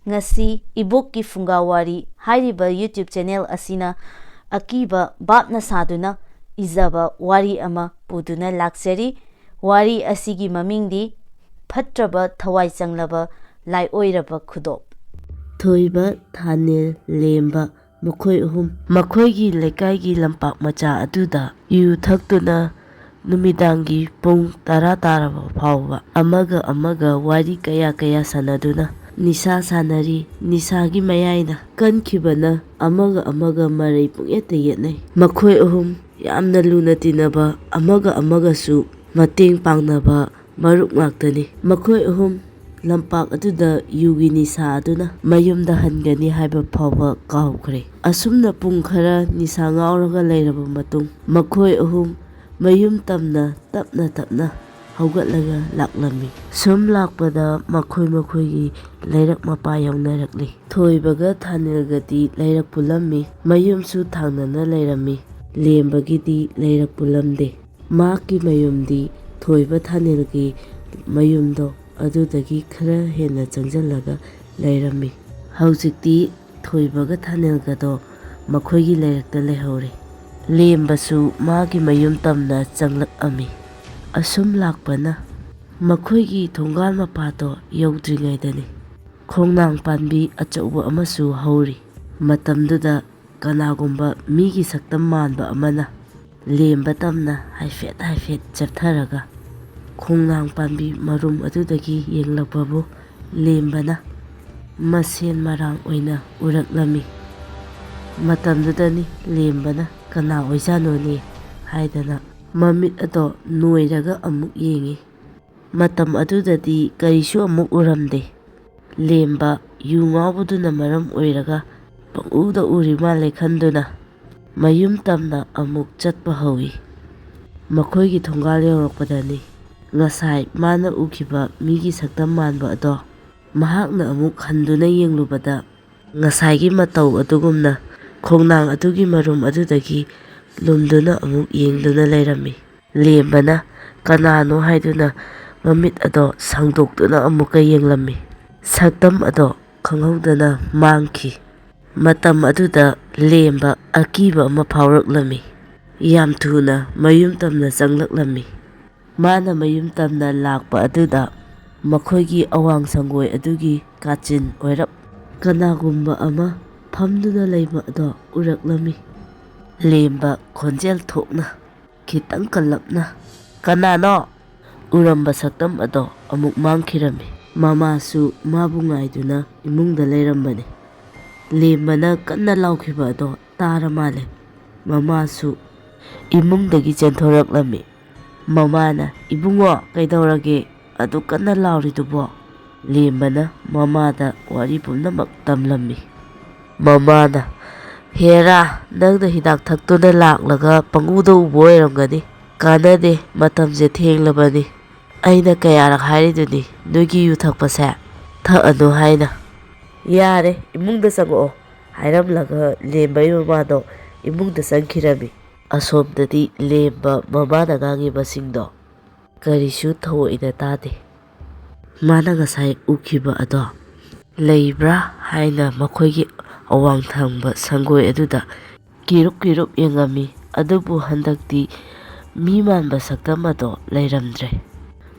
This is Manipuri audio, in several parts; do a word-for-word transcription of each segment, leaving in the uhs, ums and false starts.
ꯉꯁꯤ ꯏꯕꯣꯛꯀꯤ ꯐꯨꯡꯒꯥ ꯋꯥꯔꯤ ꯍꯥꯏꯔꯤꯕ YouTube ꯆꯦꯅꯦꯜ ꯑꯁꯤꯅ ꯑꯀꯤꯕ ꯚꯥꯞꯅ ꯁꯥꯗꯨꯅ ꯏꯖꯕ ꯋꯥꯔꯤ ꯑꯃ ꯄꯨꯗꯨꯅ ꯂꯥꯛꯆꯔꯤ꯫ ꯋꯥꯔꯤ ꯑꯁꯤꯒꯤ ꯃꯃꯤꯡꯗꯤ ꯐꯠꯇ꯭ꯔꯕ ꯊꯋꯥꯏ ꯆꯪꯂꯕ ꯂꯥꯏꯑꯣꯏꯔꯕ ꯈꯨꯗꯣꯞ꯫ ꯊꯣꯏꯕ, ꯊꯥꯅꯤꯜ, ꯂꯦꯝꯕ, ꯃꯈꯣꯏ ꯑꯍꯨꯝ ꯃꯈꯣꯏꯒꯤ ꯂꯩꯀꯥꯏꯒꯤ ꯂꯝꯄꯥꯛ ꯃꯆꯥ ꯑꯗꯨꯗ ꯌꯨ ꯊꯛꯇꯨꯅ ꯅꯨꯃꯤꯗꯥꯡꯒꯤ ꯄꯨꯡ ꯇꯔꯥ ꯇꯥꯔꯕ ꯐꯥꯎꯕ ꯑꯃꯒ ꯑꯃꯒ ꯋꯥꯔꯤ ꯀꯌꯥ ꯀꯌꯥ ꯁꯥꯟꯅꯗꯨꯅ ꯅꯤꯁꯥ ꯁꯥꯟꯅꯔꯤ꯫ ꯅꯤꯁꯥꯒꯤ ꯃꯌꯥꯏꯅ ꯀꯟꯈꯤꯕꯅ ꯑꯃꯒ ꯑꯃꯒ ꯃꯔꯩ ꯄꯨꯡꯌꯦꯠꯇ ꯌꯦꯠꯅꯩ꯫ ꯃꯈꯣꯏ ꯑꯍꯨꯝ ꯌꯥꯝꯅ ꯂꯨꯅ ꯇꯤꯟꯅꯕ, ꯑꯃꯒ ꯑꯃꯒꯁꯨ ꯃꯇꯦꯡ ꯄꯥꯡꯅꯕ ꯃꯔꯨꯞ ꯉꯥꯛꯇꯅꯤ꯫ ꯃꯈꯣꯏ ꯑꯍꯨꯝ ꯂꯝꯄꯥꯛ ꯑꯗꯨꯗ ꯌꯨꯒꯤ ꯅꯤꯁꯥ ꯑꯗꯨꯅ ꯃꯌꯨꯝꯗ ꯍꯟꯒꯅꯤ ꯍꯥꯏꯕ ꯐꯥꯎꯕ ꯀꯥꯎꯈ꯭ꯔꯦ꯫ ꯑꯁꯨꯝꯅ ꯄꯨꯡ ꯈꯔ ꯅꯤꯁꯥ ꯉꯥꯎꯔꯒ ꯂꯩꯔꯕ ꯃꯇꯨꯡ, ꯃꯈꯣꯏ ꯑꯍꯨꯝ ꯃꯌꯨꯝ ꯇꯝꯅ ꯇꯞꯅ ꯇꯞꯅ ꯍꯧꯒꯠꯂꯒ ꯂꯥꯛꯂꯝꯃꯤ꯫ ꯁꯨꯝ ꯂꯥꯛꯄꯗ ꯃꯈꯣꯏ ꯃꯈꯣꯏꯒꯤ ꯂꯩꯔꯛ ꯃꯄꯥ ꯌꯧꯅꯔꯛꯂꯤ꯫ ꯊꯣꯏꯕꯒ ꯊꯥꯅꯤꯜꯒꯗꯤ ꯂꯩꯔꯛ ꯄꯨꯜꯂꯝꯃꯤ꯫ ꯃꯌꯨꯝꯁꯨ ꯊꯪꯅꯅ ꯂꯩꯔꯝꯃꯤ꯫ ꯂꯦꯝꯕꯒꯤꯗꯤ ꯂꯩꯔꯛ ꯄꯨꯜꯂꯝꯗꯦ꯫ ꯃꯍꯥꯛꯀꯤ ꯃꯌꯨꯝꯗꯤ ꯊꯣꯏꯕ ꯊꯥꯅꯤꯜꯒꯤ ꯃꯌꯨꯝꯗꯣ ꯑꯗꯨꯗꯒꯤ ꯈꯔ ꯍꯦꯟꯅ ꯆꯪꯁꯤꯜꯂꯒ ꯂꯩꯔꯝꯃꯤ꯫ ꯍꯧꯖꯤꯛꯇꯤ ꯊꯣꯏꯕꯒ ꯊꯥꯅꯤꯜꯒꯗꯣ ꯃꯈꯣꯏꯒꯤ ꯂꯩꯔꯛꯇ ꯂꯩꯍꯧꯔꯦ꯫ ꯂꯦꯝꯕꯁꯨ ꯃꯥꯒꯤ ꯃꯌꯨꯝ ꯇꯝꯅ ꯆꯪꯂꯛꯑꯝꯃꯤ꯫ ꯑꯁꯨꯝ ꯂꯥꯛꯄꯅ ꯃꯈꯣꯏꯒꯤ ꯊꯣꯡꯒꯥꯜ ꯃꯄꯥꯗꯣ ꯌꯧꯗ꯭ꯔꯤꯉꯩꯗꯅꯤ ꯈꯣꯡꯅꯥꯡ ꯄꯥꯝꯕꯤ ꯑꯆꯧꯕ ꯑꯃꯁꯨ ꯍꯧꯔꯤ꯫ ꯃꯇꯝꯗꯨꯗ ꯀꯅꯥꯒꯨꯝꯕ ꯃꯤꯒꯤ ꯁꯛꯇꯝ ꯃꯥꯟꯕ ꯑꯃꯅ ꯂꯦꯝꯕ ꯇꯝꯅ ꯍꯥꯏꯐꯦꯠ ꯍꯥꯏꯐꯦꯠ ꯆꯠꯊꯔꯒ ꯈꯣꯡꯅꯥꯡ ꯄꯥꯝꯕꯤ ꯃꯔꯨꯝ ꯑꯗꯨꯗꯒꯤ ꯌꯦꯡꯂꯛꯄꯕꯨ ꯂꯦꯝꯕꯅ ꯃꯁꯦꯟ ꯃꯔꯥꯡ ꯑꯣꯏꯅ ꯎꯔꯛꯂꯝꯃꯤ꯫ ꯃꯇꯝꯗꯨꯗꯅꯤ ꯂꯦꯝꯕꯅ "ꯀꯅꯥ ꯑꯣꯏꯖꯥꯠꯅꯣꯅꯦ?" ꯍꯥꯏꯗꯅ ꯃꯃꯤꯠ ꯑꯗꯣ ꯅꯣꯏꯔꯒ ꯑꯃꯨꯛ ꯌꯦꯡꯉꯤ꯫ ꯃꯇꯝ ꯑꯗꯨꯗꯗꯤ ꯀꯔꯤꯁꯨ ꯑꯃꯨꯛ ꯎꯔꯝꯗꯦ꯫ ꯂꯦꯝꯕ ꯌꯨ ꯉꯥꯎꯕꯗꯨꯅ ꯃꯔꯝ ꯑꯣꯏꯔꯒ ꯄꯪꯎꯗ ꯎꯔꯤ ꯃꯥꯜꯂꯦ ꯈꯟꯗꯨꯅ ꯃꯌꯨꯝ ꯇꯝꯅ ꯑꯃꯨꯛ ꯆꯠꯄ ꯍꯧꯏ꯫ ꯃꯈꯣꯏꯒꯤ ꯊꯣꯡꯒꯥꯜ ꯌꯧꯔꯛꯄꯗꯅꯤ ꯉꯁꯥꯏ ꯃꯥꯅ ꯎꯈꯤꯕ ꯃꯤꯒꯤ ꯁꯛꯇꯝ ꯃꯥꯟꯕ ꯑꯗꯣ ꯃꯍꯥꯛꯅ ꯑꯃꯨꯛ ꯍꯟꯗꯨꯅ ꯌꯦꯡꯂꯨꯕꯗ ꯉꯁꯥꯏꯒꯤ ꯃꯇꯧ ꯑꯗꯨꯒꯨꯝꯅ ꯈꯣꯡꯅꯥꯡ ꯑꯗꯨꯒꯤ ꯃꯔꯨꯝ ꯑꯗꯨꯗꯒꯤ ꯂꯨꯝꯗꯨꯅ ꯑꯃꯨꯛ ꯌꯦꯡꯗꯨꯅ ꯂꯩꯔꯝꯃꯤ꯫ ꯂꯦꯝꯕꯅ "ꯀꯅꯥꯅꯣ?" ꯍꯥꯏꯗꯨꯅ ꯃꯃꯤꯠ ꯑꯗꯣ ꯁꯥꯡꯗꯣꯛꯇꯨꯅ ꯑꯃꯨꯛꯀ ꯌꯦꯡꯂꯝꯃꯤ꯫ ꯁꯛꯇꯝ ꯑꯗꯣ ꯈꯪꯍꯧꯗꯅ ꯃꯥꯡꯈꯤ꯫ ꯃꯇꯝ ꯑꯗꯨꯗ ꯂꯦꯝꯕ ꯑꯀꯤꯕ ꯑꯃ ꯐꯥꯎꯔꯛꯂꯝꯃꯤ꯫ ꯌꯥꯝ ꯊꯨꯅ ꯃꯌꯨꯝ ꯇꯝꯅ ꯆꯪꯂꯛꯂꯝꯃꯤ꯫ ꯃꯥꯅ ꯃꯌꯨꯝ ꯇꯝꯅ ꯂꯥꯛꯄ ꯑꯗꯨꯗ ꯃꯈꯣꯏꯒꯤ ꯑꯋꯥꯡ ꯁꯪꯒꯣꯏ ꯑꯗꯨꯒꯤ ꯀꯥꯆꯤꯟ ꯑꯣꯏꯔꯞ ꯀꯅꯥꯒꯨꯝꯕ ꯑꯃ ꯐꯝꯗꯨꯅ ꯂꯩꯕ ꯑꯗꯣ ꯎꯔꯛꯂꯝꯃꯤ꯫ ꯂꯦꯝꯕ ꯈꯣꯟꯖꯦꯜ ꯊꯣꯛꯅ, ꯈꯤꯇꯪ ꯀꯜꯂꯞꯅ, "ꯀꯅꯥꯅꯣ?" ꯎꯔꯝꯕ ꯁꯛꯇꯝ ꯑꯗꯣ ꯑꯃꯨꯛ ꯃꯥꯡꯈꯤꯔꯝꯃꯤ꯫ ꯃꯃꯥꯁꯨ ꯃꯥꯕꯨ ꯉꯥꯏꯗꯨꯅ ꯏꯃꯨꯡꯗ ꯂꯩꯔꯝꯕꯅꯤ꯫ ꯂꯦꯝꯕꯅ ꯀꯟꯅ ꯂꯥꯎꯈꯤꯕ ꯑꯗꯣ ꯇꯥꯔ ꯃꯥꯜꯂꯦ꯫ ꯃꯃꯥꯁꯨ ꯏꯃꯨꯡꯗꯒꯤ ꯆꯦꯟꯊꯣꯔꯛꯂꯝꯃꯤ꯫ ꯃꯃꯥꯅ, "ꯏꯕꯨꯡꯉꯣ, ꯀꯩꯗꯧꯔꯒꯦ? ꯑꯗꯨ ꯀꯟꯅ ꯂꯥꯎꯔꯤꯗꯨꯕꯣ?" ꯂꯦꯝꯕꯅ ꯃꯃꯥꯗ ꯋꯥꯔꯤ ꯄꯨꯝꯅꯃꯛ ꯇꯝꯂꯝꯃꯤ꯫ ꯃꯃꯥꯅ, "ꯍꯦꯔꯥ, ꯅꯪꯅ ꯍꯤꯗꯥꯛ ꯊꯛꯇꯨꯅ ꯂꯥꯛꯂꯒ ꯄꯪꯎꯗ ꯎꯕ ꯑꯣꯏꯔꯝꯒꯅꯤ꯫ ꯀꯥꯟꯅꯗꯦ, ꯃꯇꯝꯁꯦ ꯊꯦꯡꯂꯕꯅꯤ꯫ ꯑꯩꯅ ꯀꯌꯥꯔꯛ ꯍꯥꯏꯔꯤꯗꯨꯅꯤ ꯅꯣꯏꯒꯤ ꯌꯨ ꯊꯛꯄꯁꯦ ꯊꯛꯑꯅꯨ ꯍꯥꯏꯅ꯫ ꯌꯥꯔꯦ, ꯏꯃꯨꯡꯗ ꯆꯪꯉꯛꯑꯣ" ꯍꯥꯏꯔꯝꯂꯒ ꯂꯦꯝꯕꯒꯤ ꯃꯃꯥꯗꯣ ꯏꯃꯨꯡꯗ ꯆꯪꯈꯤꯔꯝꯃꯤ꯫ ꯑꯁꯣꯝꯗꯗꯤ ꯂꯦꯝꯕ ꯃꯃꯥꯅ ꯉꯥꯡꯉꯤꯕꯁꯤꯡꯗꯣ ꯀꯔꯤꯁꯨ ꯊꯑꯣꯏꯅ ꯇꯥꯗꯦ꯫ ꯃꯥꯅ ꯉꯁꯥꯏ ꯎꯈꯤꯕ ꯑꯗꯣ ꯂꯩꯕ꯭ꯔꯥ ꯍꯥꯏꯅ ꯃꯈꯣꯏꯒꯤ ꯑꯋꯥꯡ ꯊꯪꯕ ꯁꯪꯒꯣꯏ ꯑꯗꯨꯗ ꯀꯤꯔꯨꯞ ꯀꯤꯔꯨꯞ ꯌꯦꯡꯉꯝꯃꯤ꯫ ꯑꯗꯨꯕꯨ ꯍꯟꯗꯛꯇꯤ ꯃꯤ ꯃꯥꯟꯕ ꯁꯛꯇꯝ ꯑꯗꯣ ꯂꯩꯔꯝꯗ꯭ꯔꯦ꯫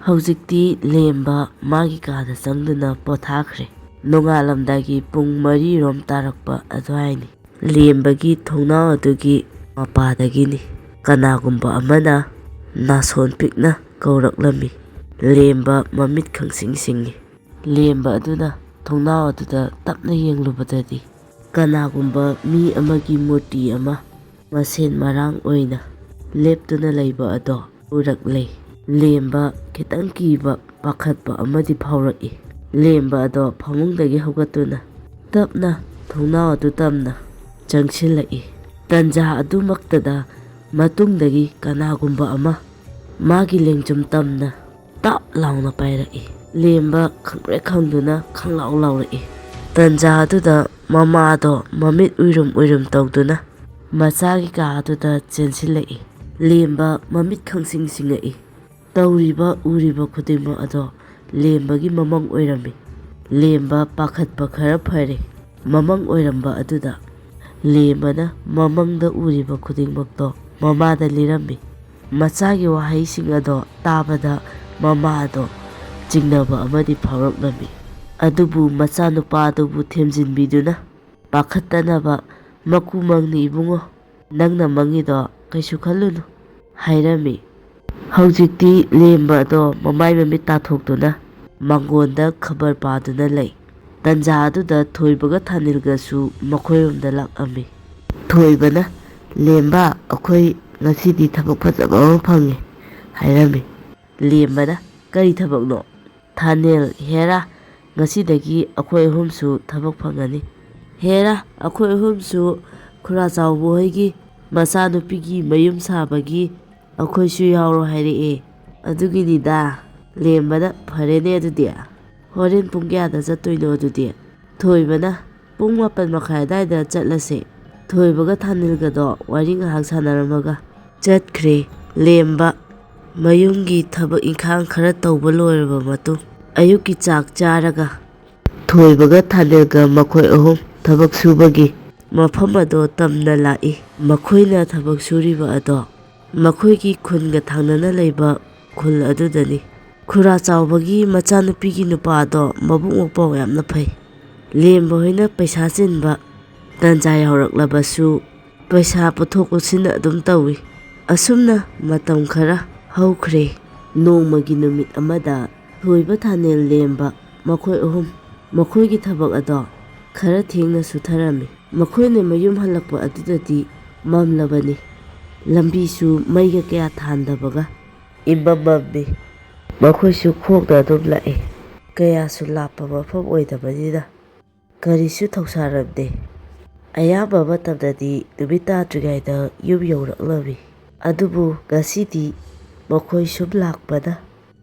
ꯍꯧꯖꯤꯛꯇꯤ ꯂꯦꯝꯕ ꯃꯥꯒꯤ ꯀꯥꯗ ꯆꯪꯗꯨꯅ ꯄꯣꯊꯥꯈ꯭ꯔꯦ꯫ ꯅꯣꯡꯉꯥꯜꯂꯝꯗꯥꯏꯒꯤ ꯄꯨꯡ ꯃꯔꯤꯔꯣꯝ ꯇꯥꯔꯛꯄ ꯑꯗꯨꯋꯥꯏꯅꯤ꯫ ꯂꯦꯝꯕꯒꯤ ꯊꯣꯡꯅꯥꯎ ꯑꯗꯨꯒꯤ ꯃꯄꯥꯗꯒꯤꯅꯤ꯫ ꯀꯅꯥꯒꯨꯝꯕ ꯑꯃꯅ ꯅꯥꯁꯣꯟ ꯄꯤꯛꯅ ꯀꯧꯔꯛꯂꯝꯃꯤ꯫ ꯂꯦꯝꯕ ꯃꯃꯤꯠ ꯈꯪꯁꯤꯡ ꯁꯤꯡꯉꯤ꯫ ꯂꯦꯝꯕ ꯑꯗꯨꯅ ꯊꯣꯡꯅꯥꯎ ꯑꯗꯨꯗ ꯇꯞꯅ ꯌꯦꯡꯂꯨꯕꯗꯗꯤ ꯀꯅꯥꯒꯨꯝꯕ ꯃꯤ ꯑꯃꯒꯤ ꯃꯨꯔꯇꯤ ꯑꯃ ꯃꯁꯦꯟ ꯃꯔꯥꯡ ꯑꯣꯏꯅ ꯂꯦꯞꯇꯨꯅ ꯂꯩꯕ ꯑꯗꯣ ꯎꯔꯛꯂꯦ꯫ ꯂꯦꯝꯕ ꯈꯤꯇꯪ ꯀꯤꯕ, ꯄꯥꯈꯠꯄ ꯑꯃꯗꯤ ꯐꯥꯎꯔꯛꯏ꯫ ꯂꯦꯝꯕ ꯑꯗꯣ ꯐꯃꯨꯡꯗꯒꯤ ꯍꯧꯒꯠꯇꯨꯅ ꯇꯞꯅ ꯊꯣꯡꯅꯥꯎ ꯑꯗꯨ ꯇꯝꯅ ꯆꯪꯁꯤꯜꯂꯛꯏ꯫ ꯇꯟꯖꯥ ꯑꯗꯨꯃꯛꯇꯗ ꯃꯇꯨꯡꯗꯒꯤ ꯀꯅꯥꯒꯨꯝꯕ ꯑꯃ ꯃꯥꯒꯤ ꯂꯦꯡꯖꯨꯝ ꯇꯝꯅ ꯇꯞ ꯂꯥꯎꯅ ꯄꯥꯏꯔꯛꯏ꯫ ꯂꯦꯝꯕ ꯈꯪꯄ꯭ꯔꯦꯛ ꯈꯪꯗꯨꯅ ꯈꯪꯂꯥꯎ ꯂꯥꯎꯔꯛꯏ꯫ ꯇꯟꯖꯥ ꯑꯗꯨꯗ ꯃꯃꯥꯗꯣ ꯃꯃꯤꯠ ꯎꯏꯔꯨꯝ ꯎꯏꯔꯨꯝ ꯇꯧꯗꯨꯅ ꯃꯆꯥꯒꯤ ꯀꯥ ꯑꯗꯨꯗ ꯆꯦꯟꯁꯤꯜꯂꯛꯏ꯫ ꯂꯦꯝꯕ ꯃꯃꯤꯠ ꯈꯪꯁꯤꯡ ꯁꯤꯡꯉꯛꯏ꯫ ꯇꯧꯔꯤꯕ ꯎꯔꯤꯕ ꯈꯨꯗꯤꯡꯃꯛ ꯑꯗꯣ ꯂꯦꯝꯕꯒꯤ ꯃꯃꯪ ꯑꯣꯏꯔꯝꯃꯤ꯫ ꯂꯦꯝꯕ ꯄꯥꯈꯠꯄ ꯈꯔ ꯐꯔꯦ꯫ ꯃꯃꯪ ꯑꯣꯏꯔꯝꯕ ꯑꯗꯨꯗ ꯂꯦꯝꯕꯅ ꯃꯃꯪꯗ ꯎꯔꯤꯕ ꯈꯨꯗꯤꯡꯃꯛꯇꯣ ꯃꯃꯥꯗ ꯂꯤꯔꯝꯃꯤ꯫ ꯃꯆꯥꯒꯤ ꯋꯥꯍꯩꯁꯤꯡ ꯑꯗꯣ ꯇꯥꯕꯗ ꯃꯃꯥ ꯑꯗꯣ ꯆꯤꯡꯅꯕ ꯑꯃꯗꯤ ꯐꯥꯎꯔꯛꯂꯝꯃꯤ꯫ ꯑꯗꯨꯕꯨ ꯃꯆꯥꯅꯨꯄꯥ ꯑꯗꯨꯕꯨ ꯊꯦꯝꯖꯤꯟꯕꯤꯗꯨꯅ ꯄꯥꯈꯠꯇꯅꯕ, "ꯃꯀꯨ ꯃꯪꯅꯤ ꯏꯕꯨꯡꯉꯣ, ꯅꯪꯅ ꯃꯪꯉꯤꯗꯣ ꯀꯩꯁꯨ ꯈꯜꯂꯨꯅꯨ" ꯍꯥꯏꯔꯝꯃꯤ꯫ ꯍꯧꯖꯤꯛꯇꯤ ꯂꯦꯝꯕ ꯑꯗꯣ ꯃꯃꯥꯏ ꯃꯃꯤꯠ ꯇꯥꯊꯣꯛꯇꯨꯅ ꯃꯥꯡꯒꯣꯟꯗ ꯈꯕꯔ ꯄꯥꯗꯨꯅ ꯂꯩ꯫ ꯇꯟꯖꯥ ꯑꯗꯨꯗ ꯊꯣꯏꯕꯒ ꯊꯥꯅꯤꯜꯒꯁꯨ ꯃꯈꯣꯏꯔꯣꯝꯗ ꯂꯥꯛꯑꯝꯃꯤ꯫ ꯊꯣꯏꯕꯅ, "ꯂꯦꯝꯕ, ꯑꯩꯈꯣꯏ ꯉꯁꯤꯗꯤ ꯊꯕꯛ ꯐꯖꯕ ꯑꯃ ꯐꯪꯉꯦ" ꯍꯥꯏꯔꯝꯃꯤ꯫ ꯂꯦꯝꯕꯅ, "ꯀꯔꯤ ꯊꯕꯛꯅꯣ?" ꯊꯥꯅꯦꯜ, "ꯍꯦꯔꯥ, ꯉꯁꯤꯗꯒꯤ ꯑꯩꯈꯣꯏ ꯑꯍꯨꯝꯁꯨ ꯊꯕꯛ ꯐꯪꯒꯅꯤ꯫ ꯍꯦꯔꯥ, ꯑꯩꯈꯣꯏ ꯑꯍꯨꯝꯁꯨ ꯈꯨꯔꯥ ꯆꯥꯎꯕ ꯍꯣꯏꯒꯤ ꯃꯆꯥꯅꯨꯄꯤꯒꯤ ꯃꯌꯨꯝ ꯁꯥꯕꯒꯤ ꯑꯩꯈꯣꯏꯁꯨ ꯌꯥꯎꯔꯣ ꯍꯥꯏꯔꯛꯑꯦ꯫ ꯑꯗꯨꯒꯤꯅꯤꯗ꯫" ꯂꯦꯝꯕꯅ, "ꯐꯔꯦꯅꯦ ꯑꯗꯨꯗꯤ꯫ ꯍꯣꯔꯦꯟ ꯄꯨꯡ ꯀꯌꯥꯗ ꯆꯠꯇꯣꯏꯅꯣ ꯑꯗꯨꯗꯤ?" ꯊꯣꯏꯕꯅ, "ꯄꯨꯡ ꯃꯥꯄꯟ ꯃꯈꯥꯏ ꯑꯗꯥꯏꯗ ꯆꯠꯂꯁꯦ꯫" ꯊꯣꯏꯕꯒ ꯊꯥꯅꯤꯜꯒꯗꯣ ꯋꯥꯔꯤ ꯉꯥꯏꯍꯥꯛ ꯁꯥꯟꯅꯔꯝꯃꯒ ꯆꯠꯈ꯭ꯔꯦ꯫ ꯂꯦꯝꯕ ꯃꯌꯨꯝꯒꯤ ꯊꯕꯛ ꯏꯪꯈꯥꯡ ꯈꯔ ꯇꯧꯕ ꯂꯣꯏꯔꯕ ꯃꯇꯨꯡ, ꯑꯌꯨꯛꯀꯤ ꯆꯥꯛ ꯆꯥꯔꯒ ꯊꯣꯏꯕꯒ ꯊꯥꯅꯤꯜꯒ ꯃꯈꯣꯏ ꯑꯍꯨꯝ ꯊꯕꯛ ꯁꯨꯕꯒꯤ ꯃꯐꯝ ꯑꯗꯣ ꯇꯝꯅ ꯂꯥꯛꯏ꯫ ꯃꯈꯣꯏꯅ ꯊꯕꯛ ꯁꯨꯔꯤꯕ ꯑꯗꯣ ꯃꯈꯣꯏꯒꯤ ꯈꯨꯟꯒ ꯊꯪꯅꯅ ꯂꯩꯕ ꯈꯨꯜ ꯑꯗꯨꯗꯅꯤ꯫ ꯈꯨꯔꯥ ꯆꯥꯎꯕꯒꯤ ꯃꯆꯥꯅꯨꯄꯤꯒꯤ ꯅꯨꯄꯥꯗꯣ ꯃꯕꯨꯛ ꯃꯄꯥꯎ ꯌꯥꯝꯅ ꯐꯩ꯫ ꯂꯦꯝꯕ ꯍꯣꯏꯅ ꯄꯩꯁꯥ ꯆꯤꯟꯕ ꯇꯟꯖꯥ ꯌꯧꯔꯛꯂꯕꯁꯨ ꯄꯩꯁꯥ ꯄꯨꯊꯣꯛ ꯄꯨꯁꯤꯟ ꯑꯗꯨꯝ ꯇꯧꯏ꯫ ꯑꯁꯨꯝꯅ ꯃꯇꯝ ꯈꯔ ꯍꯧꯈ꯭ꯔꯦ꯫ ꯅꯣꯡꯃꯒꯤ ꯅꯨꯃꯤꯠ ꯑꯃꯗ ꯊꯣꯏꯕ, ꯊꯥꯅꯦꯜ, ꯂꯦꯝꯕ ꯃꯈꯣꯏ ꯑꯍꯨꯝ ꯃꯈꯣꯏꯒꯤ ꯊꯕꯛ ꯑꯗꯣ ꯈꯔ ꯊꯦꯡꯅ ꯁꯨꯊꯔꯝꯃꯤ꯫ ꯃꯈꯣꯏꯅ ꯃꯌꯨꯝ ꯍꯜꯂꯛꯄ ꯑꯗꯨꯗꯗꯤ ꯃꯝꯂꯕꯅꯤ꯫ ꯂꯝꯕꯤꯁꯨ ꯃꯩꯒ ꯀꯌꯥ ꯊꯥꯟꯗꯕꯒ ꯏꯃꯝ ꯃꯝꯃꯤ꯫ ꯃꯈꯣꯏꯁꯨ ꯈꯣꯡꯅ ꯑꯗꯨꯝ ꯂꯥꯛꯏ꯫ ꯀꯌꯥꯁꯨ ꯂꯥꯞꯄ ꯃꯐꯝ ꯑꯣꯏꯗꯕꯅꯤꯅ ꯀꯔꯤꯁꯨ ꯊꯧꯁꯥꯔꯝꯗꯦ꯫ ꯑꯌꯥꯝꯕ ꯃꯇꯝꯗꯗꯤ ꯅꯨꯃꯤꯠ ꯇꯥꯗ꯭ꯔꯤꯉꯩꯗ ꯌꯨꯝ ꯌꯧꯔꯛꯂꯝꯃꯤ꯫ ꯑꯗꯨꯕꯨ ꯉꯁꯤꯗꯤ ꯃꯈꯣꯏ ꯁꯨꯝ ꯂꯥꯛꯄꯅ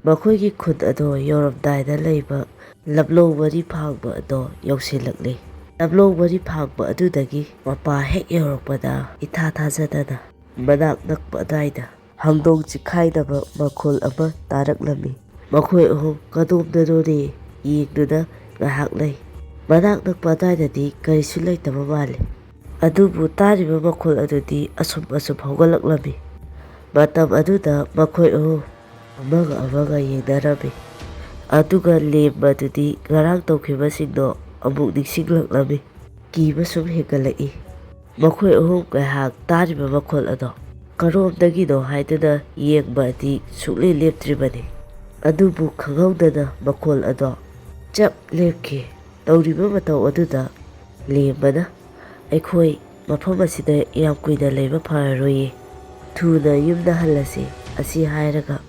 ꯃꯈꯣꯏꯒꯤ ꯈꯨꯟ ꯑꯗꯣ ꯌꯧꯔꯝꯗꯥꯏꯗ ꯂꯩꯕ ꯂꯝꯂꯧ ꯃꯔꯤ ꯐꯥꯡꯕ ꯑꯗꯣ ꯌꯧꯁꯤꯜꯂꯛꯂꯦ꯫ ꯂꯝꯂꯧ ꯃꯔꯤ ꯐꯥꯡꯕ ꯑꯗꯨꯗꯒꯤ ꯃꯄꯥ ꯍꯦꯛ ꯌꯧꯔꯛꯄꯗ ꯏꯊꯥ ꯊꯥꯖꯗꯅ ꯃꯅꯥꯛ ꯅꯛꯄ ꯑꯗꯨꯋꯥꯏꯗ ꯍꯪꯗꯣꯡ ꯆꯤꯛꯈꯥꯏꯅꯕ ꯃꯈꯣꯜ ꯑꯃ ꯇꯥꯔꯛꯂꯝꯃꯤ꯫ ꯃꯈꯣꯏ ꯑꯍꯨꯝ ꯀꯗꯣꯝꯗꯅꯣꯅꯦ ꯌꯦꯡꯗꯨꯅ ꯉꯥꯏꯍꯥꯛ ꯂꯩ꯫ ꯃꯅꯥꯛ ꯅꯛꯄ ꯑꯗꯨꯋꯥꯏꯗꯗꯤ ꯀꯔꯤꯁꯨ ꯂꯩꯇꯕ ꯃꯥꯜꯂꯤ꯫ ꯑꯗꯨꯕꯨ ꯇꯥꯔꯤꯕ ꯃꯈꯣꯜ ꯑꯗꯨꯗꯤ ꯑꯁꯨꯝ ꯑꯁꯨꯝ ꯍꯧꯒꯠꯂꯛꯂꯝꯃꯤ꯫ ꯃꯇꯝ ꯑꯗꯨꯗ ꯃꯈꯣꯏ ꯑꯍꯨꯝ ꯑꯃꯒ ꯑꯃꯒ ꯌꯦꯡꯅꯔꯝꯃꯤ꯫ ꯑꯗꯨꯒ ꯂꯦꯝꯕꯗꯨꯗꯤ ꯉꯔꯥꯡ ꯇꯧꯈꯤꯕꯁꯤꯡꯗꯣ ꯑꯃꯨꯛ ꯅꯤꯡꯁꯤꯡꯂꯛꯂꯝꯃꯤ꯫ ꯀꯤꯕ ꯁꯨꯝ ꯍꯦꯟꯒꯠꯂꯛꯏ꯫ ꯃꯈꯣꯏ ꯑꯍꯨꯝ ꯉꯥꯏꯍꯥꯛ ꯇꯥꯔꯤꯕ ꯃꯈꯣꯜ ꯑꯗꯣ ꯀꯔꯣꯝꯗꯒꯤꯅꯣ ꯍꯥꯏꯗꯨꯅ ꯌꯦꯡꯕꯗꯤ ꯁꯨꯛꯂꯦꯞ ꯂꯦꯞꯇ꯭ꯔꯤꯕꯅꯤ꯫ ꯑꯗꯨꯕꯨ ꯈꯪꯍꯧꯗꯅ ꯃꯈꯣꯜ ꯑꯗꯣ ꯆꯞ ꯂꯦꯞꯈꯤ꯫ ꯇꯧꯔꯤꯕ ꯃꯇꯧ ꯑꯗꯨꯗ ꯂꯦꯝꯕꯅ, "ꯑꯩꯈꯣꯏ ꯃꯐꯝ ꯑꯁꯤꯗ ꯌꯥꯝ ꯀꯨꯏꯅ ꯂꯩꯕ ꯐꯔꯔꯣꯏꯌꯦ, ꯊꯨꯅ ꯌꯨꯝꯗ ꯍꯜꯂꯁꯤ" ꯑꯁꯤ ꯍꯥꯏꯔꯒ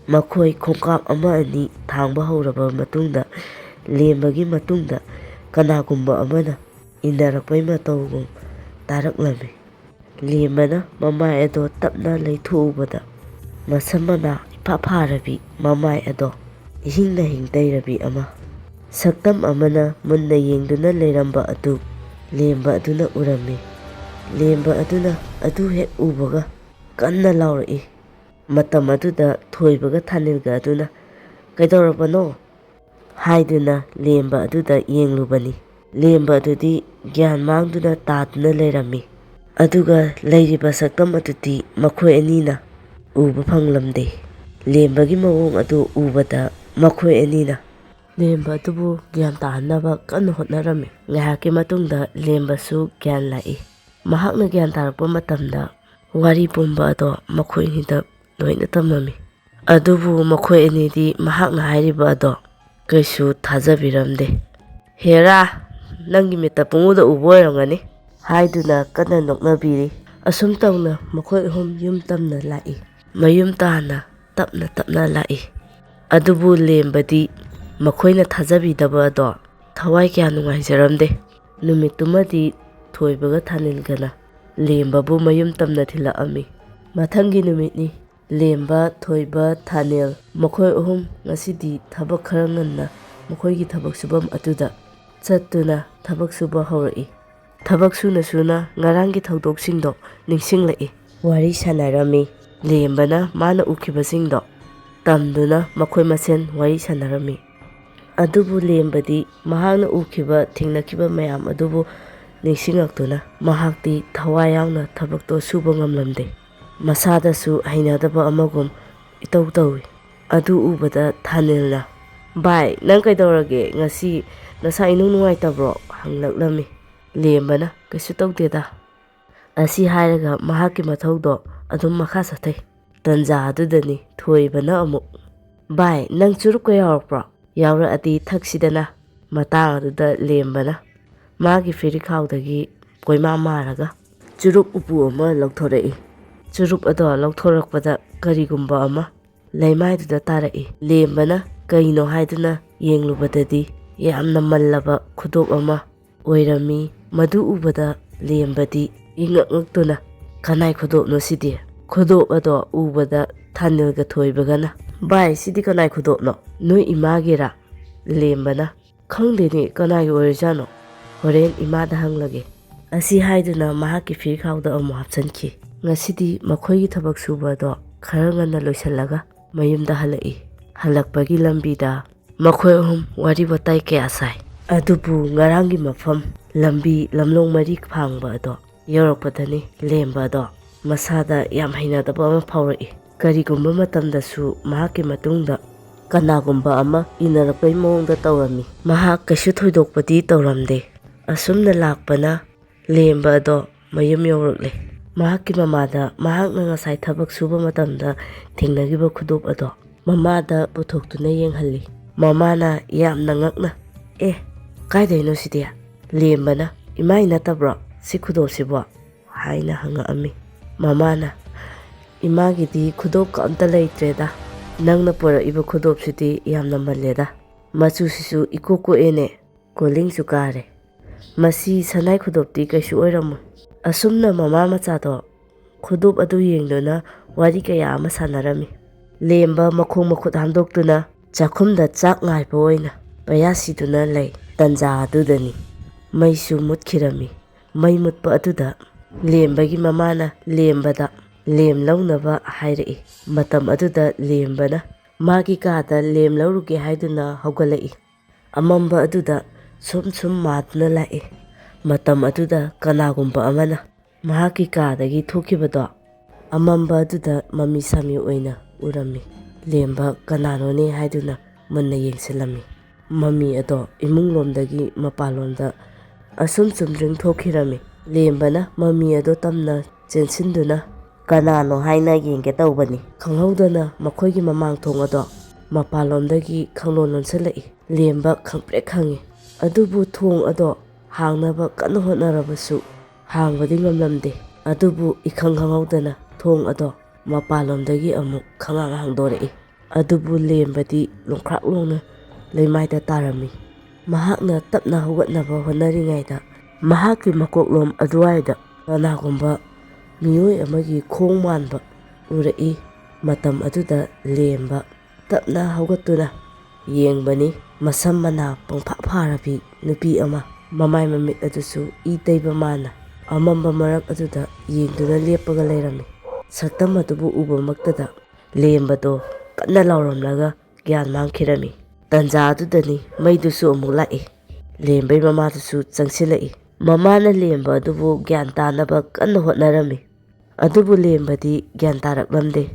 ꯃꯈꯣꯏ ꯈꯣꯡꯀꯥꯞ ꯑꯃ ꯑꯅꯤ ꯊꯥꯡꯕ ꯍꯧꯔꯕ ꯃꯇꯨꯡꯗ ꯂꯦꯝꯕꯒꯤ ꯃꯇꯨꯡꯗ ꯀꯅꯥꯒꯨꯝꯕ ꯑꯃꯅ ꯏꯟꯅꯔꯛꯄꯩ ꯃꯇꯧꯒꯨꯝ ꯇꯥꯔꯛꯂꯝꯃꯤ꯫ ꯂꯦꯝꯕꯅ ꯃꯃꯥꯏ ꯑꯗꯣ ꯇꯞꯅ ꯂꯩꯊꯣꯛꯎꯕꯗ ꯃꯁꯝ ꯃꯅꯥ ꯏꯐꯥ ꯐꯥꯔꯕꯤ, ꯃꯃꯥꯏ ꯑꯗꯣ ꯏꯍꯤꯡꯅ ꯍꯤꯡ ꯇꯩꯔꯕꯤ ꯑꯃ, ꯁꯛꯇꯝ ꯑꯃꯅ ꯃꯨꯟꯅ ꯌꯦꯡꯗꯨꯅ ꯂꯩꯔꯝꯕ ꯑꯗꯨ ꯂꯦꯝꯕ ꯑꯗꯨꯅ ꯎꯔꯝꯃꯤ꯫ ꯂꯦꯝꯕ ꯑꯗꯨꯅ ꯑꯗꯨ ꯍꯦꯛ ꯎꯕꯒ ꯀꯟꯅ ꯂꯥꯎꯔꯛꯏ꯫ ꯃꯇꯝ ꯑꯗꯨꯗ ꯊꯣꯏꯕꯒ ꯊꯥꯅꯤꯜꯒ ꯑꯗꯨꯅ, "ꯀꯩꯗꯧꯔꯕꯅꯣ?" ꯍꯥꯏꯗꯨꯅ ꯂꯦꯝꯕ ꯑꯗꯨꯗ ꯌꯦꯡꯂꯨꯕꯅꯤ꯫ ꯂꯦꯝꯕ ꯑꯗꯨꯗꯤ ꯒ꯭ꯌꯥꯟ ꯃꯥꯡꯗꯨꯅ ꯇꯥꯗꯨꯅ ꯂꯩꯔꯝꯃꯤ꯫ ꯑꯗꯨꯒ ꯂꯩꯔꯤꯕ ꯁꯛꯇꯝ ꯑꯗꯨꯗꯤ ꯃꯈꯣꯏ ꯑꯅꯤꯅ ꯎꯕ ꯐꯪꯂꯝꯗꯦ꯫ ꯂꯦꯝꯕꯒꯤ ꯃꯑꯣꯡ ꯑꯗꯨ ꯎꯕꯗ ꯃꯈꯣꯏ ꯑꯅꯤꯅ ꯂꯦꯝꯕ ꯑꯗꯨꯕꯨ ꯒ꯭ꯌꯥꯟ ꯇꯥꯍꯟꯅꯕ ꯀꯟꯅ ꯍꯣꯠꯅꯔꯝꯃꯤ꯫ ꯉꯥꯏꯍꯥꯛꯀꯤ ꯃꯇꯨꯡꯗ ꯂꯦꯝꯕꯁꯨ ꯒ꯭ꯌꯥꯟ ꯂꯥꯛꯏ꯫ ꯃꯍꯥꯛꯅ ꯒ꯭ꯌꯥꯟ ꯇꯥꯔꯛꯄ ꯃꯇꯝꯗ ꯋꯥꯔꯤ ꯄꯨꯝꯕ ꯑꯗꯣ ꯃꯈꯣꯏ ꯑꯅꯤꯗ ꯂꯣꯏꯅ ꯇꯝꯂꯝꯃꯤ꯫ ꯑꯗꯨꯕꯨ ꯃꯈꯣꯏ ꯑꯅꯤꯗꯤ ꯃꯍꯥꯛꯅ ꯍꯥꯏꯔꯤꯕ ꯑꯗꯣ ꯀꯩꯁꯨ ꯊꯥꯖꯕꯤꯔꯝꯗꯦ꯫ "ꯍꯦꯔꯥ, ꯅꯪꯒꯤ ꯃꯤꯠꯇ ꯄꯨꯡꯎꯗ ꯎꯕ ꯑꯣꯏꯔꯝꯒꯅꯤ" ꯍꯥꯏꯗꯨꯅ ꯀꯟꯅ ꯅꯣꯛꯅꯕꯤꯔꯤ꯫ ꯑꯁꯨꯝ ꯇꯧꯅ ꯃꯈꯣꯏ ꯑꯍꯨꯝ ꯌꯨꯝ ꯇꯝꯅ ꯂꯥꯛꯏ꯫ ꯃꯌꯨꯝ ꯇꯥꯅ ꯇꯞꯅ ꯇꯞꯅ ꯂꯥꯛꯏ꯫ ꯑꯗꯨꯕꯨ ꯂꯦꯝꯕꯗꯤ ꯃꯈꯣꯏꯅ ꯊꯥꯖꯕꯤꯗꯕ ꯑꯗꯣ ꯊꯋꯥꯏ ꯀꯌꯥ ꯅꯨꯡꯉꯥꯏꯖꯔꯝꯗꯦ꯫ ꯅꯨꯃꯤꯠꯇꯨꯃꯗꯤ ꯊꯣꯏꯕꯒ ꯊꯥꯅꯤꯜꯒꯅ ꯂꯦꯝꯕꯕꯨ ꯃꯌꯨꯝ ꯇꯝꯅ ꯊꯤꯜꯂꯛꯑꯝꯃꯤ꯫ ꯃꯊꯪꯒꯤ ꯅꯨꯃꯤꯠꯅꯤ꯫ ꯂꯦꯝꯕ, ꯊꯣꯏꯕ, ꯊꯥꯅꯦꯜ ꯃꯈꯣꯏ ꯑꯍꯨꯝ ꯉꯁꯤꯗꯤ ꯊꯕꯛ ꯈꯔ ꯉꯟꯅ ꯃꯈꯣꯏꯒꯤ ꯊꯕꯛ ꯁꯨꯐꯝ ꯑꯗꯨꯗ ꯆꯠꯇꯨꯅ ꯊꯕꯛ ꯁꯨꯕ ꯍꯧꯔꯛꯏ꯫ ꯊꯕꯛ ꯁꯨꯅ ꯁꯨꯅ ꯉꯔꯥꯡꯒꯤ ꯊꯧꯗꯣꯛꯁꯤꯡꯗꯣ ꯅꯤꯡꯁꯤꯡꯂꯛꯏ꯫ ꯋꯥꯔꯤ ꯁꯥꯟꯅꯔꯝꯃꯤ꯫ ꯂꯦꯝꯕꯅ ꯃꯥꯅ ꯎꯈꯤꯕꯁꯤꯡꯗꯣ ꯇꯝꯗꯨꯅ ꯃꯈꯣꯏ ꯃꯁꯦꯟ ꯋꯥꯔꯤ ꯁꯥꯟꯅꯔꯝꯃꯤ꯫ ꯑꯗꯨꯕꯨ ꯂꯦꯝꯕꯗꯤ ꯃꯍꯥꯛꯅ ꯎꯈꯤꯕ ꯊꯦꯡꯅꯈꯤꯕ ꯃꯌꯥꯝ ꯑꯗꯨꯕꯨ ꯅꯤꯡꯁꯤꯡꯂꯛꯇꯨꯅ ꯃꯍꯥꯛꯇꯤ ꯊꯋꯥꯏ ꯌꯥꯎꯅ ꯊꯕꯛꯇꯣ ꯁꯨꯕ ꯉꯝꯂꯝꯗꯦ꯫ ꯃꯁꯥꯗꯁꯨ ꯍꯩꯅꯗꯕ ꯑꯃꯒꯨꯝ ꯏꯇꯧ ꯇꯧꯏ꯫ ꯑꯗꯨ ꯎꯕꯗ ꯊꯥꯅꯤꯜꯅ, "ꯚꯥꯏ, ꯅꯪ ꯀꯩꯗꯧꯔꯒꯦ? ꯉꯁꯤ ꯅꯁꯥ ꯏꯅꯨꯡ ꯅꯨꯡꯉꯥꯏꯇꯕ꯭ꯔꯣ?" ꯍꯪꯂꯛꯂꯝꯃꯤ꯫ ꯂꯦꯝꯕꯅ, "ꯀꯩꯁꯨ ꯇꯧꯗꯦꯗ"꯫ ꯑꯁꯤ ꯍꯥꯏꯔꯒ ꯃꯍꯥꯛꯀꯤ ꯃꯊꯧꯗꯣ ꯑꯗꯨꯝ ꯃꯈꯥ ꯆꯠꯊꯩ꯫ ꯇꯟꯖꯥ ꯑꯗꯨꯗꯅꯤ ꯊꯣꯏꯕꯅ ꯑꯃꯨꯛ, "ꯚꯥꯏ, ꯅꯪ ꯆꯨꯔꯨꯞꯀ ꯌꯥꯎꯔꯛꯄ꯭ꯔꯣ? ꯌꯥꯎꯔꯛꯑꯗꯤ ꯊꯛꯁꯤꯗꯅ"꯫ ꯃꯇꯥꯡ ꯑꯗꯨꯗ ꯂꯦꯝꯕꯅ ꯃꯥꯒꯤ ꯐꯤꯔꯤꯈꯥꯎꯗꯒꯤ ꯀꯣꯏꯃꯥ ꯃꯥꯔꯒ ꯆꯨꯔꯨꯞ ꯎꯄꯨ ꯑꯃ ꯂꯧꯊꯣꯔꯛꯏ꯫ ꯆꯨꯔꯨꯞ ꯑꯗꯣ ꯂꯧꯊꯣꯔꯛꯄꯗ ꯀꯔꯤꯒꯨꯝꯕ ꯑꯃ ꯂꯩꯃꯥꯏꯗꯨꯗ ꯇꯥꯔꯛꯏ꯫ ꯂꯦꯝꯕꯅ ꯀꯩꯅꯣ ꯍꯥꯏꯗꯨꯅ ꯌꯦꯡꯂꯨꯕꯗꯗꯤ ꯌꯥꯝꯅ ꯃꯜꯂꯕ ꯈꯨꯗꯣꯞ ꯑꯃ ꯑꯣꯏꯔꯝꯃꯤ꯫ ꯃꯗꯨ ꯎꯕꯗ ꯂꯦꯝꯕꯗꯤ ꯏꯉꯛ ꯉꯛꯇꯨꯅ, "ꯀꯅꯥꯏ ꯈꯨꯗꯣꯞꯅꯣ ꯁꯤꯗꯤ?" ꯈꯨꯗꯣꯞ ꯑꯗꯣ ꯎꯕꯗ ꯊꯥꯅꯤꯜꯒ ꯊꯣꯏꯕꯒꯅ, "ꯚꯥꯏ, ꯁꯤꯗꯤ ꯀꯅꯥꯏ ꯈꯨꯗꯣꯞꯅꯣ? ꯅꯣꯏ ꯏꯃꯥꯒꯤꯔꯥ?" ꯂꯦꯝꯕꯅ, "ꯈꯪꯗꯦꯅꯦ, ꯀꯅꯥꯒꯤ ꯑꯣꯏꯔꯖꯥꯠꯅꯣ? ꯍꯣꯔꯦꯟ ꯏꯃꯥꯗ ꯍꯪꯂꯒꯦ"꯫ ꯑꯁꯤ ꯍꯥꯏꯗꯨꯅ ꯃꯍꯥꯛꯀꯤ ꯐꯤꯔꯈꯥꯎꯗ ꯑꯃꯨꯛ ꯍꯥꯞꯆꯤꯟꯈꯤ꯫ ꯉꯁꯤꯗꯤ ꯃꯈꯣꯏꯒꯤ ꯊꯕꯛ ꯁꯨꯕ ꯑꯗꯣ ꯈꯔ ꯉꯟꯅ ꯂꯣꯏꯁꯤꯜꯂꯒ ꯃꯌꯨꯝꯗ ꯍꯜꯂꯛꯏ꯫ ꯍꯜꯂꯛꯄꯒꯤ ꯂꯝꯕꯤꯗ ꯃꯈꯣꯏ ꯑꯍꯨꯝ ꯋꯥꯔꯤ ꯋꯥꯇꯥꯏ ꯀꯌꯥ ꯁꯥꯏ꯫ ꯑꯗꯨꯕꯨ ꯉꯔꯥꯡꯒꯤ ꯃꯐꯝ, ꯂꯝꯕꯤ ꯂꯝꯂꯣꯡ ꯃꯔꯤ ꯐꯥꯡꯕ ꯑꯗꯣ ꯌꯧꯔꯛꯄꯗꯅꯤ ꯂꯦꯝꯕ ꯑꯗꯣ ꯃꯁꯥꯗ ꯌꯥꯝ ꯍꯩꯅꯗꯕ ꯑꯃ ꯐꯥꯎꯔꯛꯏ꯫ ꯀꯔꯤꯒꯨꯝꯕ ꯃꯇꯝꯗꯁꯨ ꯃꯍꯥꯛꯀꯤ ꯃꯇꯨꯡꯗ ꯀꯅꯥꯒꯨꯝꯕ ꯑꯃ ꯏꯟꯅꯔꯛꯄꯩ ꯃꯑꯣꯡꯗ ꯇꯧꯔꯝꯃꯤ꯫ ꯃꯍꯥꯛ ꯀꯩꯁꯨ ꯊꯣꯏꯗꯣꯛꯄꯗꯤ ꯇꯧꯔꯝꯗꯦ꯫ ꯑꯁꯨꯝꯅ ꯂꯥꯛꯄꯅ ꯂꯦꯝꯕ ꯑꯗꯣ ꯃꯌꯨꯝ ꯌꯧꯔꯛꯂꯦ꯫ ꯃꯍꯥꯛꯀꯤ ꯃꯃꯥꯗ ꯃꯍꯥꯛꯅ ꯉꯁꯥꯏ ꯊꯕꯛ ꯁꯨꯕ ꯃꯇꯝꯗ ꯊꯦꯡꯅꯈꯤꯕ ꯈꯨꯗꯣꯞ ꯑꯗꯣ ꯃꯃꯥꯗ ꯄꯨꯊꯣꯛꯇꯨꯅ ꯌꯦꯡꯍꯜꯂꯤ꯫ ꯃꯃꯥꯅ ꯌꯥꯝꯅ ꯉꯛꯅ, "ꯑꯦ, ꯀꯥꯏꯗꯩꯅꯣ ꯁꯤꯗꯤ?" ꯂꯦꯝꯕꯅ, "ꯏꯃꯥꯏ ꯅꯠꯇꯕ꯭ꯔꯣ ꯁꯤ ꯈꯨꯗꯣꯞꯁꯤꯕꯣ?" ꯍꯥꯏꯅ ꯍꯪꯉꯛꯑꯝꯃꯤ꯫ ꯃꯃꯥꯅ, "ꯏꯃꯥꯒꯤꯗꯤ ꯈꯨꯗꯣꯞꯀ ꯑꯝꯇ ꯂꯩꯇ꯭ꯔꯦꯗ꯫ ꯅꯪꯅ ꯄꯨꯔꯛꯏꯕ ꯈꯨꯗꯣꯞꯁꯤꯗꯤ ꯌꯥꯝꯅ ꯃꯜꯂꯦꯗ꯫ ꯃꯆꯨꯁꯤꯁꯨ ꯏꯀꯣꯛ ꯀꯣꯛꯑꯦꯅꯦ, ꯀꯣꯂꯤꯡꯁꯨ ꯀꯥꯔꯦ꯫ ꯃꯁꯤ ꯁꯅꯥꯏ ꯈꯨꯗꯣꯞꯇꯤ ꯀꯩꯁꯨ ꯑꯣꯏꯔꯝꯃꯣꯏ"꯫ ꯑꯁꯨꯝꯅ ꯃꯃꯥ ꯃꯆꯥꯗꯣ ꯈꯨꯗꯣꯞ ꯑꯗꯨ ꯌꯦꯡꯗꯨꯅ ꯋꯥꯔꯤ ꯀꯌꯥ ꯑꯃ ꯁꯥꯟꯅꯔꯝꯃꯤ꯫ ꯂꯦꯝꯕ ꯃꯈꯣꯡ ꯃꯈꯨꯠ ꯍꯥꯝꯗꯣꯛꯇꯨꯅ ꯆꯥꯛꯈꯨꯝꯗ ꯆꯥꯛ ꯉꯥꯏꯕ ꯑꯣꯏꯅ ꯄꯌꯥꯁꯤꯗꯨꯅ ꯂꯩ꯫ ꯇꯟꯖꯥ ꯑꯗꯨꯗꯅꯤ ꯃꯩꯁꯨ ꯃꯨꯠꯈꯤꯔꯝꯃꯤ꯫ ꯃꯩ ꯃꯨꯠꯄ ꯑꯗꯨꯗ ꯂꯦꯝꯕꯒꯤ ꯃꯃꯥꯅ ꯂꯦꯝꯕꯗ ꯂꯦꯝ ꯂꯧꯅꯕ ꯍꯥꯏꯔꯛꯏ꯫ ꯃꯇꯝ ꯑꯗꯨꯗ ꯂꯦꯝꯕꯅ ꯃꯥꯒꯤ ꯀꯥꯗ ꯂꯦꯝ ꯂꯧꯔꯨꯒꯦ ꯍꯥꯏꯗꯨꯅ ꯍꯧꯒꯠꯂꯛꯏ꯫ ꯑꯃꯝꯕ ꯑꯗꯨꯗ ꯁꯨꯝ ꯁꯨꯝ ꯃꯥꯗꯨꯅ ꯂꯥꯛꯏ꯫ ꯃꯇꯝ ꯑꯗꯨꯗ ꯀꯅꯥꯒꯨꯝꯕ ꯑꯃꯅ ꯃꯍꯥꯛꯀꯤ ꯀꯥꯗꯒꯤ ꯊꯣꯛꯈꯤꯕꯗꯣ ꯑꯃꯝꯕ ꯑꯗꯨꯗ ꯃꯃꯤ ꯁꯥꯃꯤ ꯑꯣꯏꯅ ꯎꯔꯝꯃꯤ꯫ ꯂꯦꯝꯕ ꯀꯅꯥꯅꯣꯅꯦ ꯍꯥꯏꯗꯨꯅ ꯃꯨꯟꯅ ꯌꯦꯡꯁꯤꯜꯂꯝꯃꯤ꯫ ꯃꯃꯤ ꯑꯗꯣ ꯏꯃꯨꯡꯂꯣꯝꯗꯒꯤ ꯃꯄꯥꯟꯂꯣꯝꯗ ꯑꯁꯨꯝ ꯆꯨꯝꯗ꯭ꯔꯤꯡ ꯊꯣꯛꯈꯤꯔꯝꯃꯤ꯫ ꯂꯦꯝꯕꯅ ꯃꯃꯤ ꯑꯗꯣ ꯇꯝꯅ ꯆꯦꯟꯁꯤꯟꯗꯨꯅ ꯀꯅꯥꯅꯣ ꯍꯥꯏꯅ ꯌꯦꯡꯒꯦ ꯇꯧꯕꯅꯤ꯫ ꯈꯪꯍꯧꯗꯅ ꯃꯈꯣꯏꯒꯤ ꯃꯃꯥꯡ ꯊꯣꯡ ꯑꯗꯣ ꯃꯄꯥꯟꯂꯣꯝꯗꯒꯤ ꯈꯪꯂꯣꯟ ꯂꯣꯟꯁꯤꯜꯂꯛꯏ꯫ ꯂꯦꯝꯕ ꯈꯪꯄ꯭ꯔꯦꯛ ꯈꯪꯉꯤ꯫ ꯑꯗꯨꯕꯨ ꯊꯣꯡ ꯑꯗꯣ ꯍꯥꯡꯅꯕ ꯀꯟꯅ ꯍꯣꯠꯅꯔꯕꯁꯨ ꯍꯥꯡꯕꯗꯤ ꯉꯝꯂꯝꯗꯦ꯫ ꯑꯗꯨꯕꯨ ꯏꯈꯪ ꯈꯪꯍꯧꯗꯅ ꯊꯣꯡ ꯑꯗꯣ ꯃꯄꯥꯟꯂꯣꯝꯗꯒꯤ ꯑꯃꯨꯛ ꯈꯪꯍꯥꯡ ꯍꯥꯡꯗꯣꯔꯛꯏ꯫ ꯑꯗꯨꯕꯨ ꯂꯦꯝꯕꯗꯤ ꯂꯣꯡꯈ꯭ꯔꯥꯛ ꯂꯣꯡꯅ ꯂꯩꯃꯥꯏꯗ ꯇꯥꯔꯝꯃꯤ꯫ ꯃꯍꯥꯛꯅ ꯇꯞꯅ ꯍꯧꯒꯠꯅꯕ ꯍꯣꯠꯅꯔꯤꯉꯩꯗ ꯃꯍꯥꯛꯀꯤ ꯃꯀꯣꯛꯂꯣꯝ ꯑꯗꯨꯋꯥꯏꯗ ꯀꯅꯥꯒꯨꯝꯕ ꯃꯤꯑꯣꯏ ꯑꯃꯒꯤ ꯈꯣꯡ ꯃꯥꯟꯕ ꯎꯔꯛꯏ꯫ ꯃꯇꯝ ꯑꯗꯨꯗ ꯂꯦꯝꯕ ꯇꯞꯅ ꯍꯧꯒꯠꯇꯨꯅ ꯌꯦꯡꯕꯅꯤ꯫ ꯃꯁꯝ ꯃꯅꯥ ꯄꯪꯐꯥ ꯐꯥꯔꯕꯤ ꯅꯨꯄꯤ ꯑꯃ, ꯃꯃꯥꯏ ꯃꯃꯤꯠ ꯑꯗꯨꯁꯨ ꯏ ꯇꯩꯕ ꯃꯥꯅ ꯑꯃꯝꯕ ꯃꯔꯛ ꯑꯗꯨꯗ ꯌꯦꯡꯗꯨꯅ ꯂꯦꯞꯄꯒ ꯂꯩꯔꯝꯃꯤ꯫ ꯁꯛꯇꯝ ꯑꯗꯨꯕꯨ ꯎꯕꯃꯛꯇꯗ ꯂꯦꯝꯕꯗꯣ ꯀꯟꯅ ꯂꯥꯎꯔꯝꯂꯒ ꯒ꯭ꯌꯥꯟ ꯃꯥꯡꯈꯤꯔꯝꯃꯤ꯫ ꯇꯟꯖꯥ ꯑꯗꯨꯗꯅꯤ ꯃꯩꯗꯨꯁꯨ ꯑꯃꯨꯛ ꯂꯥꯛꯏ꯫ ꯂꯦꯝꯕꯩ ꯃꯃꯥꯗꯨꯁꯨ ꯆꯪꯁꯤꯜꯂꯛꯏ꯫ ꯃꯃꯥꯅ ꯂꯦꯝꯕ ꯑꯗꯨꯕꯨ ꯒ꯭ꯌꯥꯟ ꯇꯥꯅꯕ ꯀꯟꯅ ꯍꯣꯠꯅꯔꯝꯃꯤ꯫ ꯑꯗꯨꯕꯨ ꯂꯦꯝꯕꯗꯤ ꯒ꯭ꯌꯥꯟ ꯇꯥꯔꯛꯂꯝꯗꯦ꯫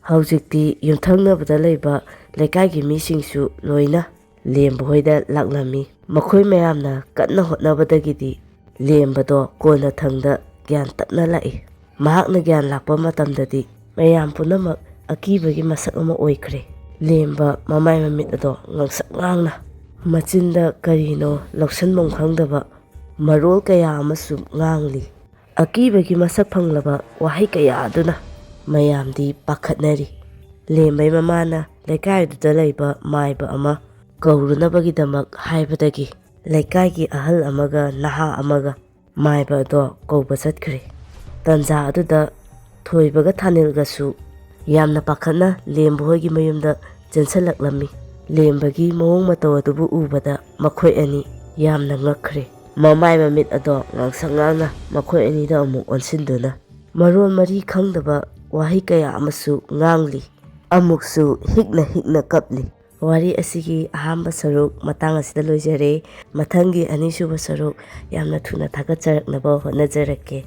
ꯍꯧꯖꯤꯛꯇꯤ ꯌꯨꯝꯊꯪꯅꯕꯗ ꯂꯩꯕ ꯂꯩꯀꯥꯏꯒꯤ ꯃꯤꯁꯤꯡꯁꯨ ꯂꯣꯏꯅ ꯂꯦꯝꯕ ꯍꯣꯏꯗ ꯂꯥꯛꯂꯝꯃꯤ꯫ ꯃꯈꯣꯏ ꯃꯌꯥꯝꯅ ꯀꯟꯅ ꯍꯣꯠꯅꯕꯗꯒꯤꯗꯤ ꯂꯦꯝꯕꯗꯣ ꯀꯣꯟꯅꯊꯪꯗ ꯒ꯭ꯌꯥꯟ ꯇꯞꯅ ꯂꯥꯛꯏ꯫ ꯃꯍꯥꯛꯅ ꯒ꯭ꯌꯥꯟ ꯂꯥꯛꯄ ꯃꯇꯝꯗꯗꯤ ꯃꯌꯥꯝ ꯄꯨꯝꯅꯃꯛ ꯑꯀꯤꯕꯒꯤ ꯃꯁꯛ ꯑꯃ ꯑꯣꯏꯈ꯭ꯔꯦ꯫ ꯂꯦꯝꯕ ꯃꯃꯥꯏ ꯃꯃꯤꯠ ꯑꯗꯣ ꯉꯥꯡꯁꯛ ꯉꯥꯡꯅ ꯃꯆꯤꯟꯗ ꯀꯔꯤꯅꯣ ꯂꯧꯁꯟꯐꯝ ꯈꯪꯗꯕ ꯃꯔꯣꯜ ꯀꯌꯥ ꯑꯃꯁꯨ ꯉꯥꯡꯂꯤ꯫ ꯑꯀꯤꯕꯒꯤ ꯃꯁꯛ ꯐꯪꯂꯕ ꯋꯥꯍꯩ ꯀꯌꯥ ꯑꯗꯨꯅ ꯃꯌꯥꯝꯗꯤ ꯄꯥꯈꯠꯅꯔꯤ꯫ ꯂꯦꯝꯕꯩ ꯃꯃꯥꯅ ꯂꯩꯀꯥꯏꯗꯨꯗ ꯂꯩꯕ ꯃꯥꯏꯕ ꯑꯃ ꯀꯧꯔꯨꯅꯕꯒꯤꯗꯃꯛ ꯍꯥꯏꯕꯗꯒꯤ ꯂꯩꯀꯥꯏꯒꯤ ꯑꯍꯜ ꯑꯃꯒ ꯅꯍꯥ ꯑꯃꯒ ꯃꯥꯏꯕ ꯑꯗꯣ ꯀꯧꯕ ꯆꯠꯈ꯭ꯔꯦ꯫ ꯇꯟꯖꯥ ꯑꯗꯨꯗ ꯊꯣꯏꯕꯒ ꯊꯥꯅꯤꯜꯒꯁꯨ ꯌꯥꯝꯅ ꯄꯥꯈꯠꯅ ꯂꯦꯝꯕ ꯍꯣꯏꯒꯤ ꯃꯌꯨꯝꯗ ꯆꯦꯟꯁꯤꯜꯂꯛꯂꯝꯃꯤ꯫ ꯂꯦꯝꯕꯒꯤ ꯃꯑꯣꯡ ꯃꯇꯧ ꯑꯗꯨꯕꯨ ꯎꯕꯗ ꯃꯈꯣꯏ ꯑꯅꯤ ꯌꯥꯝꯅ ꯉꯛꯈ꯭ꯔꯦ꯫ ꯃꯃꯥꯏ ꯃꯃꯤꯠ ꯑꯗꯣ ꯉꯥꯡꯁꯪ ꯉꯥꯡꯅ ꯃꯈꯣꯏ ꯑꯅꯤꯗ ꯑꯃꯨꯛ ꯑꯣꯟꯁꯤꯟꯗꯨꯅ ꯃꯔꯣꯟ ꯃꯔꯤ ꯈꯪꯗꯕ ꯋꯥꯍꯩ ꯀꯌꯥ ꯑꯃꯁꯨ ꯉꯥꯡꯂꯤ꯫ ꯑꯃꯨꯛꯁꯨ ꯍꯤꯛꯅ ꯍꯤꯛꯅ ꯀꯞꯂꯤ꯫ ꯋꯥꯔꯤ ꯑꯁꯤꯒꯤ ꯑꯍꯥꯟꯕ ꯁꯔꯨꯛ ꯃꯇꯥꯡ ꯑꯁꯤꯗ ꯂꯣꯏꯖꯔꯦ꯫ ꯃꯊꯪꯒꯤ ꯑꯅꯤꯁꯨꯕ ꯁꯔꯨꯛ ꯌꯥꯝꯅ ꯊꯨꯅ ꯊꯥꯒꯠꯆꯔꯛꯅꯕ ꯍꯣꯠꯅꯖꯔꯛꯀꯦ꯫